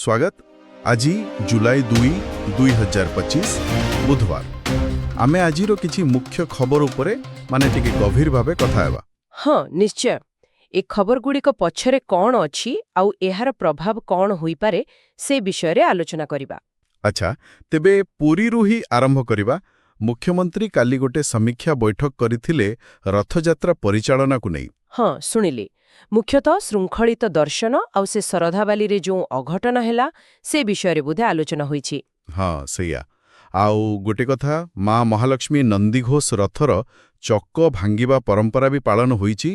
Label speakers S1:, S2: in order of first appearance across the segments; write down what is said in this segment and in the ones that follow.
S1: ସ୍ୱାଗତ। ଆଜି ଜୁଲାଇ 2, 2025, ବୁଧବାର। ଆମେ ଆଜିର କିଛି ମୁଖ୍ୟ ଖବର ଉପରେ ମାନେ ଟିକେ ଗଭୀର ଭାବେ କଥା ହେବା।
S2: ହଁ, ନିଶ୍ଚୟ। ଏ ଖବରଗୁଡ଼ିକ ପଛରେ କ'ଣ ଅଛି ଆଉ ଏହାର ପ୍ରଭାବ କ'ଣ ହୋଇପାରେ, ସେ ବିଷୟରେ ଆଲୋଚନା କରିବା।
S1: ଆଚ୍ଛା, ତେବେ ପୁରୀରୁ ହିଁ ଆରମ୍ଭ କରିବା। ମୁଖ୍ୟମନ୍ତ୍ରୀ କାଲି ଗୋଟେ ସମୀକ୍ଷା ବୈଠକ କରିଥିଲେ ରଥଯାତ୍ରା ପରିଚାଳନାକୁ ନେଇ।
S2: ହଁ, ଶୁଣିଲି। ମୁଖ୍ୟତଃ ଶୃଙ୍ଖଳିତ ଦର୍ଶନ ଆଉ ସେ ଶରଧାବାଲିରେ ଯେଉଁ ଅଘଟଣ ହେଲା, ସେ ବିଷୟରେ ବୋଧେ ଆଲୋଚନା ହୋଇଛି।
S1: ହଁ, ସେଇଆ। ଆଉ ଗୋଟେ କଥା, ମା ମହାଲକ୍ଷ୍ମୀ ନନ୍ଦିଘୋଷ ରଥର ଚକ ଭାଙ୍ଗିବା ପରମ୍ପରା ବି ପାଳନ ହୋଇଛି।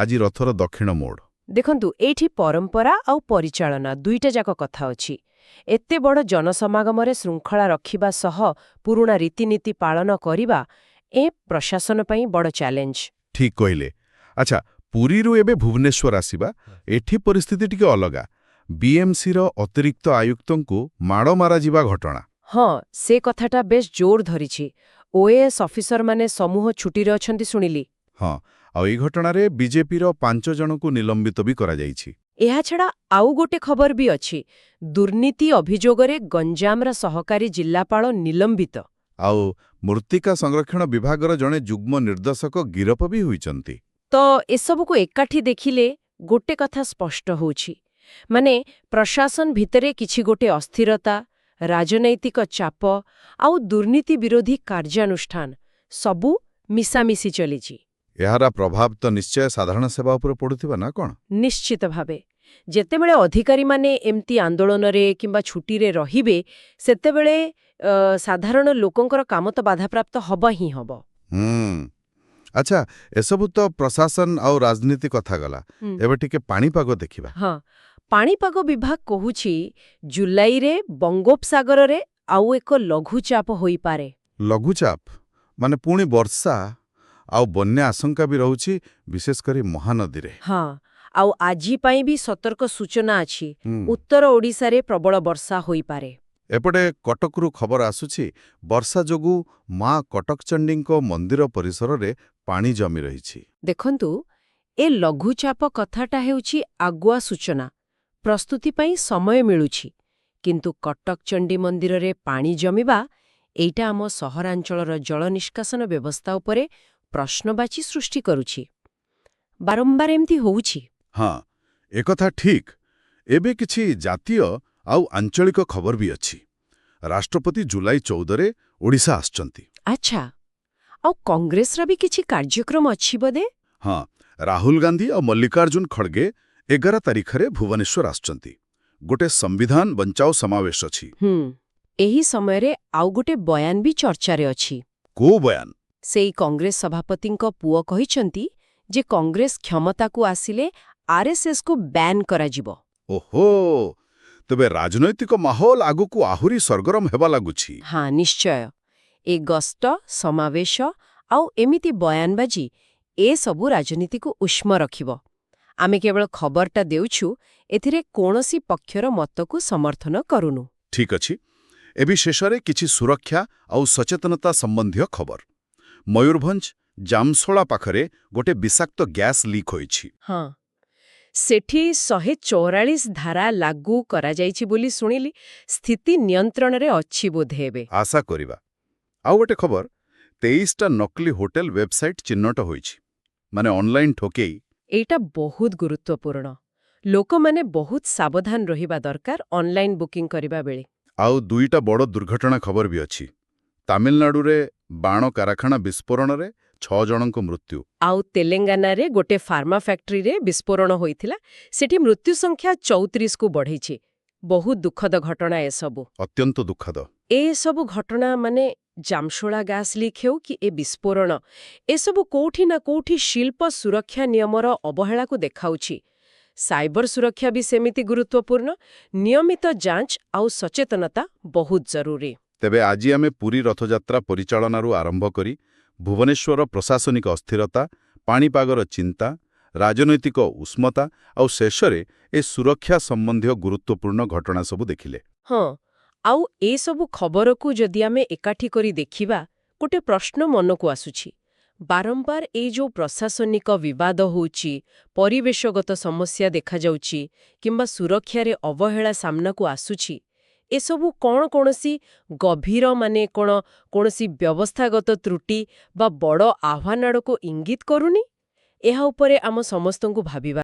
S1: ଆଜି ରଥର ଦକ୍ଷିଣ ମୋଡ଼।
S2: ଦେଖନ୍ତୁ, ଏଇଠି ପରମ୍ପରା ଆଉ ପରିଚାଳନା ଦୁଇଟା ଯାକ କଥା ଅଛି। ଏତେ ବଡ଼ ଜନସମାଗମରେ ଶୃଙ୍ଖଳା ରଖିବା ସହ ପୁରୁଣା ରୀତିନୀତି ପାଳନ କରିବା ଏ ପ୍ରଶାସନ ପାଇଁ ବଡ଼ ଚ୍ୟାଲେଞ୍ଜ।
S1: ଠିକ୍ କହିଲେ। ଆଚ୍ଛା, ପୁରୀରୁ ଏବେ ଭୁବନେଶ୍ୱର ଆସିବା। ଏଠି ପରିସ୍ଥିତି ଟିକେ ଅଲଗା। ବିଏମ୍ସିର ଅତିରିକ୍ତ ଆୟୁକ୍ତଙ୍କୁ ମାଡ଼ ମାରାଯିବା ଘଟଣା।
S2: ହଁ, ସେ କଥାଟା ବେଶ ଜୋର ଧରିଛି। ଓଏଏସ୍ ଅଫିସରମାନେ ସମୂହ ଛୁଟିରେ ଅଛନ୍ତି ଶୁଣିଲି।
S1: ହଁ, ଆଉ ଏଇ ଘଟଣାରେ ବିଜେପିର 5 ଜଣଙ୍କୁ ନିଲମ୍ବିତ ବି କରାଯାଇଛି।
S2: ଏହାଛଡ଼ା ଆଉ ଗୋଟେ ଖବର ବି ଅଛି। ଦୁର୍ନୀତି ଅଭିଯୋଗରେ ଗଞ୍ଜାମର ସହକାରୀ ଜିଲ୍ଲାପାଳ ନିଲମ୍ବିତ।
S1: ଆଉ ମୃତ୍ତିକା ସଂରକ୍ଷଣ ବିଭାଗର ଜଣେ ଯୁଗ୍ମ ନିର୍ଦ୍ଦେଶକ ଗିରଫ ବି ହୋଇଛନ୍ତି।
S2: ତ ଏସବୁକୁ ଏକାଠି ଦେଖିଲେ ଗୋଟେ କଥା ସ୍ପଷ୍ଟ ହେଉଛି। ମାନେ ପ୍ରଶାସନ ଭିତରେ କିଛି ଗୋଟେ ଅସ୍ଥିରତା, ରାଜନୈତିକ ଚାପ ଆଉ ଦୁର୍ନୀତି ବିରୋଧୀ କାର୍ଯ୍ୟାନୁଷ୍ଠାନ ସବୁ ମିଶାମିଶି ଚଲିଛି।
S1: ଏହାର ପ୍ରଭାବ ତ ନିଶ୍ଚୟ ସାଧାରଣ ସେବା ଉପରେ ପଡୁଥିବ ନା କ'ଣ?
S2: ନିଶ୍ଚିତ ଭାବେ। ଯେତେବେଳେ ଅଧିକାରୀମାନେ ଏମିତି ଆନ୍ଦୋଳନରେ କିମ୍ବା ଛୁଟିରେ ରହିବେ, ସେତେବେଳେ ସାଧାରଣ ଲୋକଙ୍କର କାମ ତ ବାଧାପ୍ରାପ୍ତ ହବ ହିଁ ହବ।
S1: ଆଚ୍ଛା, ଏସବୁ ତ ପ୍ରଶାସନ ଆଉ ରାଜନୀତି କଥା ଗଲା। ଏବେ ଟିକେ ପାଣିପାଗ ଦେଖିବା।
S2: ହଁ, ପାଣିପାଗ ବିଭାଗ କହୁଛି ଜୁଲାଇରେ ବଙ୍ଗୋପସାଗରରେ ଆଉ ଏକ ଲଘୁଚାପ ହୋଇପାରେ।
S1: ଲଘୁଚାପ ମାନେ ପୁଣି ବର୍ଷା ଆଉ ବନ୍ୟା ଆଶଙ୍କା ବି ରହୁଛି, ବିଶେଷ କରି ମହାନଦୀରେ।
S2: ହଁ, ଆଉ ଆଜି ପାଇଁ ବି ସତର୍କ ସୂଚନା ଅଛି। ଉତ୍ତର ଓଡ଼ିଶାରେ ପ୍ରବଳ ବର୍ଷା ହୋଇପାରେ।
S1: ଏପଟେ କଟକରୁ ଖବର ଆସୁଛି, ବର୍ଷା ଯୋଗୁଁ ମା କଟକଚଣ୍ଡୀଙ୍କ ମନ୍ଦିର ପରିସରରେ ପାଣି ଜମି ରହିଛି।
S2: ଦେଖନ୍ତୁ, ଏ ଲଘୁଚାପ କଥାଟା ହେଉଛି ଆଗୁଆ ସୂଚନା। ପ୍ରସ୍ତୁତି ପାଇଁ ସମୟ ମିଳୁଛି। କିନ୍ତୁ କଟକ ଚଣ୍ଡୀ ମନ୍ଦିରରେ ପାଣି ଜମିବା, ଏଇଟା ଆମ ସହରାଞ୍ଚଳର ଜଳ ନିଷ୍କାସନ ବ୍ୟବସ୍ଥା ଉପରେ ପ୍ରଶ୍ନବାଚୀ ସୃଷ୍ଟି କରୁଛି। ବାରମ୍ବାର ଏମିତି ହଉଛି।
S1: ହଁ, ଏକଥା ଠିକ୍। ଏବେ କିଛି ଜାତୀୟ ଆଉ ଆଞ୍ଚଳିକ ଖବର ବି ଅଛି। ରାଷ୍ଟ୍ରପତି ଜୁଲାଇ 14ରେ ଓଡ଼ିଶା ଆସୁଛନ୍ତି।
S2: ଆଚ୍ଛା, ଆଉ କଂଗ୍ରେସର ବି କିଛି କାର୍ଯ୍ୟକ୍ରମ ଅଛି ବୋଧେ?
S1: ହଁ, ରାହୁଲ ଗାନ୍ଧୀ ଆଉ ମଲ୍ଲିକାର୍ଜୁନ ଖଡ଼ଗେ 11 ତାରିଖରେ ଭୁବନେଶ୍ୱର ଆସୁଛନ୍ତି। ଗୋଟେ ସମ୍ବିଧାନ ବଞ୍ଚାଓ ସମାବେଶ ଅଛି।
S2: ଏହି ସମୟରେ ଆଉ ଗୋଟେ ବୟାନ ବି ଚର୍ଚ୍ଚାରେ ଅଛି।
S1: କୋଉ ବୟାନ?
S2: ସେଇ କଂଗ୍ରେସ ସଭାପତିଙ୍କ ପୁଅ କହିଛନ୍ତି ଯେ କଂଗ୍ରେସ କ୍ଷମତାକୁ ଆସିଲେ ଆରଏସ୍ଏସ୍କୁ ବ୍ୟାନ୍ କରାଯିବ।
S1: ଓହୋ, ତେବେ ରାଜନୈତିକ ମାହୋଲ ଆଗକୁ ଆହୁରି ସରଗରମ ହେବା ଲାଗୁଛି।
S2: ହଁ, ନିଶ୍ଚୟ। ଏ ଗସ୍ତ, ସମାବେଶ ଆଉ ଏମିତି ବୟାନବାଜି, ଏସବୁ ରାଜନୀତିକୁ ଉଷ୍ମ ରଖିବ। ଆମେ କେବଳ ଖବରଟା ଦେଉଛୁ, ଏଥିରେ କୌଣସି ପକ୍ଷର ମତକୁ ସମର୍ଥନ କରୁନୁ।
S1: ଠିକ୍ ଅଛି। ଏବେ ଶେଷରେ କିଛି ସୁରକ୍ଷା ଆଉ ସଚେତନତା ସମ୍ବନ୍ଧୀୟ ଖବର। ମୟୂରଭଞ୍ଜ ଜାମଶୋଳା ପାଖରେ ଗୋଟେ ବିଷାକ୍ତ ଗ୍ୟାସ୍ ଲିକ୍ ହୋଇଛି।
S2: ହଁ, ସେଠି 144 ଧାରା ଲାଗୁ କରାଯାଇଛି ବୋଲି ଶୁଣିଲି। ସ୍ଥିତି ନିୟନ୍ତ୍ରଣରେ ଅଛି ବୋଧେ ଏବେ।
S1: ଆଶା କରିବା। ଆଉ ଗୋଟେ ଖବର, 23ଟା ନକଲି ହୋଟେଲ ୱେବସାଇଟ୍ ଚିହ୍ନଟ ହୋଇଛି। ମାନେ ଅନଲାଇନ୍ ଠକେଇ।
S2: ଏଇଟା ବହୁତ ଗୁରୁତ୍ୱପୂର୍ଣ୍ଣ। ଲୋକମାନେ ବହୁତ ସାବଧାନ ରହିବା ଦରକାର ଅନଲାଇନ୍ ବୁକିଂ କରିବା ବେଳେ।
S1: ଆଉ ଦୁଇଟା ବଡ଼ ଦୁର୍ଘଟଣା ଖବର ବି ଅଛି। ତାମିଲନାଡୁରେ ବାଣ କାରଖାନା ବିସ୍ଫୋରଣରେ 6 ଜଣଙ୍କ ମୃତ୍ୟୁ।
S2: ଆଉ ତେଲେଙ୍ଗାନାରେ ଗୋଟେ ଫାର୍ମା ଫ୍ୟାକ୍ଟ୍ରିରେ ବିସ୍ଫୋରଣ ହୋଇଥିଲା। ସେଠି ମୃତ୍ୟୁ ସଂଖ୍ୟା 34କୁ ବଢ଼ିଛି। ବହୁତ ଦୁଃଖଦ ଘଟଣା ଏସବୁ।
S1: ଅତ୍ୟନ୍ତ ଦୁଃଖଦ।
S2: ଏସବୁ ଘଟଣା, ମାନେ ଜାମଶୋଳା ଗ୍ୟାସ୍ ଲିକ୍ ହେଉ କି ଏ ବିସ୍ଫୋରଣ, ଏସବୁ କୋଉଠି ନା କୋଉଠି ଶିଳ୍ପ ସୁରକ୍ଷା ନିୟମର ଅବହେଳାକୁ ଦେଖାଉଛି। ସାଇବର ସୁରକ୍ଷା ବି ସେମିତି ଗୁରୁତ୍ୱପୂର୍ଣ୍ଣ। ନିୟମିତ ଯାଞ୍ଚ ଆଉ ସଚେତନତା ବହୁତ ଜରୁରୀ।
S1: ତେବେ ଆଜି ଆମେ ପୁରୀ ରଥଯାତ୍ରା ପରିଚାଳନାରୁ ଆରମ୍ଭ କରି ଭୁବନେଶ୍ୱରର ପ୍ରଶାସନିକ ଅସ୍ଥିରତା, ପାଣିପାଗର ଚିନ୍ତା, ରାଜନୈତିକ ଉଷ୍ମତା ଆଉ ଶେଷରେ ଏ ସୁରକ୍ଷା ସମ୍ବନ୍ଧୀୟ ଗୁରୁତ୍ୱପୂର୍ଣ୍ଣ ଘଟଣା ସବୁ ଦେଖିଲେ।
S2: ହଁ, ଆଉ ଏସବୁ ଖବରକୁ ଯଦି ଆମେ ଏକାଠି କରି ଦେଖିବା, ଗୋଟେ ପ୍ରଶ୍ନ ମନକୁ ଆସୁଛି। ବାରମ୍ବାର ଏଇ ଯୋଉ ପ୍ରଶାସନିକ ବିବାଦ ହେଉଛି, ପରିବେଶଗତ ସମସ୍ୟା ଦେଖାଯାଉଛି କିମ୍ବା ସୁରକ୍ଷାରେ ଅବହେଳା ସାମ୍ନାକୁ ଆସୁଛି, ଏସବୁ କ'ଣ କୌଣସି ଗଭୀର ମାନେ କ'ଣ କୌଣସି ବ୍ୟବସ୍ଥାଗତ ତ୍ରୁଟି ବା ବଡ଼ ଆହ୍ୱାନ ଆଡ଼କୁ ଇଙ୍ଗିତ କରୁନି? ଏହା ଉପରେ ଆମ ସମସ୍ତଙ୍କୁ ଭାବିବା